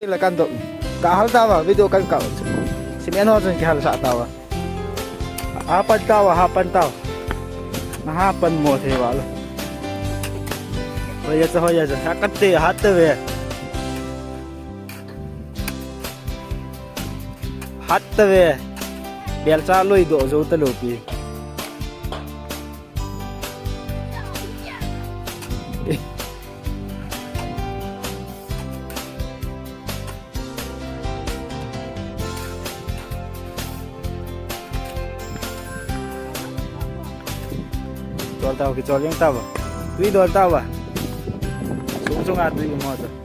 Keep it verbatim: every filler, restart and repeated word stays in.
La kan dop. Ka hal tava, video kan kap. Cement ho chun kihal sah tava. Hapan tava, hapan tava. Na hapan mo thei valo. Hoiya cha, hoiya cha. Hakate, hat ve. Hat ve. Belcha loi doh jou talou pi. Chol tau, kichol jeng tau. Tui dol tau. Sung sunga tui mo to.